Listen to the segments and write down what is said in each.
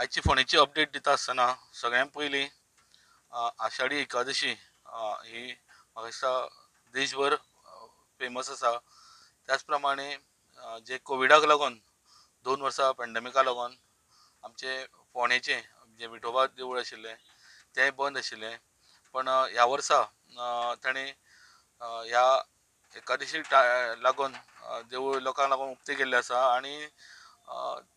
आयची फोंडेची अपडेट दिता आसतना सगळ्यां पयलीं आषाढी एकादशी ही म्हाका दिसता देशभर फेमस आसा. त्याच प्रमाणे जे कोविडाक लागून 2 वर्सां पेंडेमिका लागून आमचे फोंडेचें जें विठोबा देवूळ आशिल्लें तें बंद आशिल्लें, पण ह्या वर्सा ताणें ह्या एकादशी लागून देवूळ लोकांक लागून उक्तें केल्लें आसा आनी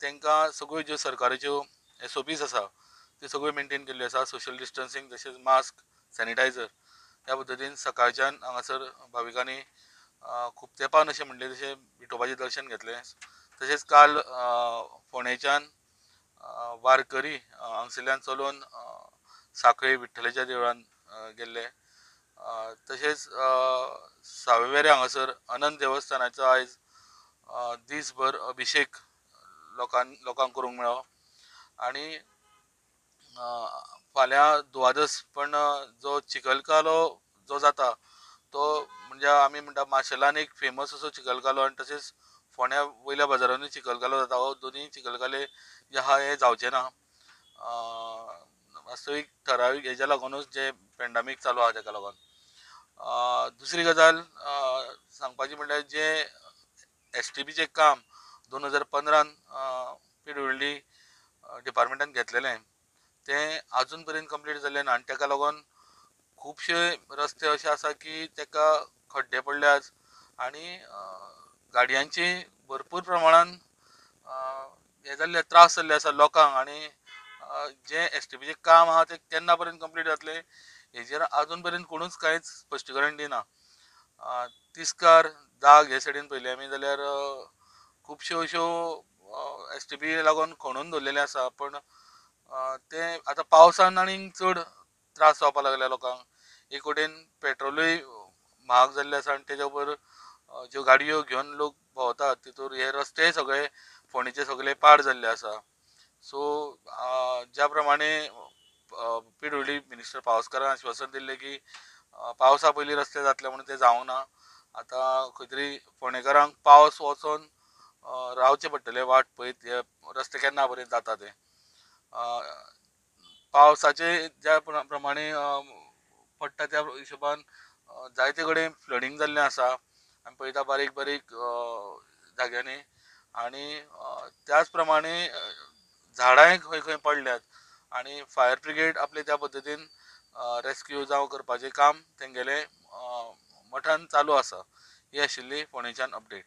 तांकां सगळ्यो ज्यो सरकाराच्यो SOPs आसा त्यो सगळ्यो मेनटेन केल्ल्यो आसा. सोशल डिस्टन्सींग तशेंच मास्क, सॅनिटायझर ह्या पद्दतीन सकाळच्यान हांगासर भाविकांनी खूब तेंपान अशें म्हणलें तशें विठोबाचें दर्शन घेतलें. तशेंच काल फोंडेच्यान वारकरी हांगसरल्यान चलोवन साखळे विठ्ठलाच्या देवळान गेल्ले. तशेंच सावयवेरें हांगासर अनंत देवस्थानाचो आयज दीसभर अभिशेक लोकांक करूंक मेळ्ळो. आनी फाल्यां दुवादस, पण जो चिखलकालो जो जाता तो म्हणजे आमी म्हणटा माशेलान एक फेमस असो चिखलकालो आनी तशेंच फोंड्या वयल्या बाजारानूय चिखलकालो जाता. हो दोनूय चिखलकाले जे आहा हे जावचे ना, वास्तवीक ठरावीक हेज्या लागूनच जे पेंडेमीक चालू आहा तेका लागून. दुसरी गजाल सांगपाची म्हणल्यार जे STPचें काम 2015 PWD डिपार्टमेंटान घेतलेलें तें आजून पर्यंत कंप्लीट जाल्लें ना आनी तेका लागून खुबशे रस्ते अशे आसा की तेका खड्डे पडल्यात आनी गाडयांची भरपूर प्रमाणान हे जाल्ले त्रास जाल्ले आसा लोकांक. आनी जें STPचें काम आहा तें केन्ना पर्यंत कंप्लीट जातलें हेजेर आजून पर्यंत कोणूच कांयच स्पश्टीकरण दिना. तिस्कार दाग हे सायडीन पळयलें आमी जाल्यार खुबश्यो अश्यो STP लागून खणून दवरलेलें आसा, पण तें आतां पावसान आनीक चड त्रास जावपाक लागल्या लोकांक. एक वटेन पेट्रोलूय म्हाग जाल्लें आसा आनी तेज्या उपर ज्यो गाडयो घेवन लोक भोंवतात तितूर हे रस्तेय सगळे फोंडेचे सगळे पाड जाल्ले आसा. सो ज्या प्रमाणे PWD minister पावसकारान आश्वासन दिल्लें की पावसा पयलीं रस्ते जातले म्हणून ते जावंक ना. आतां खंय तरी फोंडेकारांक पावस वचोन रावचें पडटलें वाट पळयत हे रस्ते केन्ना पर्यंत जाता ते. पावसाचे ज्या प्रमाणे पडटा त्या हिशोबान जायते कडेन फ्लडींग जाल्लें आसा आमी पळयता बारीक बारीक जाग्यांनी. आनी त्याच प्रमाणे झाडांय खंय खंय पडल्यात आनी फायर ब्रिगेड आपले त्या पद्दतीन रेस्क्यू जावं करपाचें काम तेंगेलें मठान चालू आसा. ही आशिल्ली फोंडेच्यान अपडेट.